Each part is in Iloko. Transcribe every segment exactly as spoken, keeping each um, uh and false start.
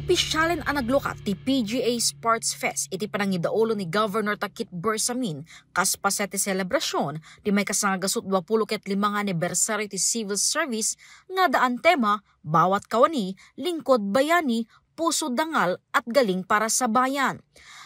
Pisyalen a naglukat ti P G A Sports Fest iti panangidaulo ni Governor Takit Bersamin kas paset ti selebrasyon ti maikasangagasu a duapulo ket lima nga anibersaryo ti civil service nga adda tema, bawat kawani, lingkod bayani, puso dangal at galing para sa bayan.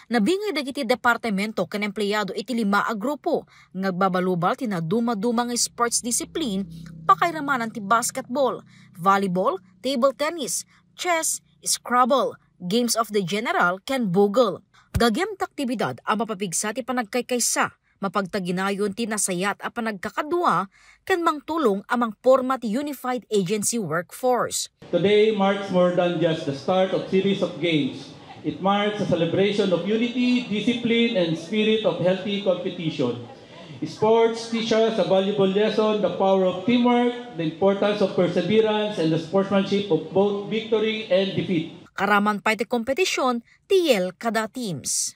Nabingay dagiti departamento ken empleyado iti lima a grupo nga agbabalubal ti nadumaduma nga sports discipline, pakairamanan ti basketball, volleyball, table tennis, chess, Scrabble, Games of the General ken Bogle. Gagem ti aktibidad a mapapigsa ti panagkaykaysa, mapagtaginayon ti nasayat a panagkakadua, ken mangtulong a mangporma ti unified agency workforce. Today marks more than just the start of series of games. It marks a celebration of unity, discipline, and spirit of healthy competition. Sports teach us a valuable lesson, the power of teamwork, the importance of perseverance, and the sportsmanship of both victory and defeat. Karaman pay ti kompetisyon ti yel kada teams.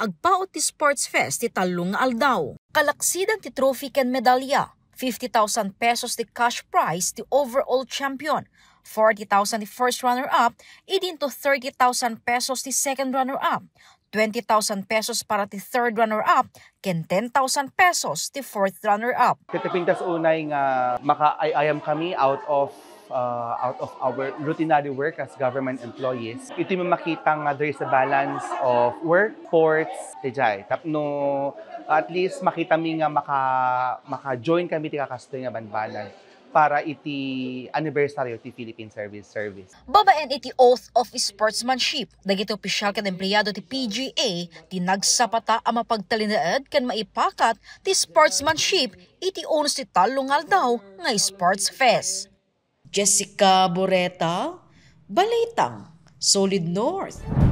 Agpaut ti Sports Fest ti tallo nga aldaw. Kalaksidan ti trophy ken medalya, fifty thousand pesos ti cash prize ti overall champion, forty thousand ti first runner-up, idinto thirty thousand pesos ti second runner-up, twenty thousand pesos para ti third runner-up, ken ten thousand pesos ti fourth runner-up. Ti pintas unay nga makaayayam kami out of uh, out of our routinary work as government employees. Iti makita nga there is a balance of work, sports, ti jay. Tapno at least makita mi nga maka maka-join kami ti kakastoy nga banbanag para iti anibersaryo ti Philippine Service Service. Babaen iti Oath of Sportsmanship, dagiti opisyal ken empleyado ti P G A ti nagsapata a mapagtalinaed ken maipakat ti sportsmanship iti unos ti tallo nga aldaw nga Sports Fest. Jessica Boreta, Balitang Solid North.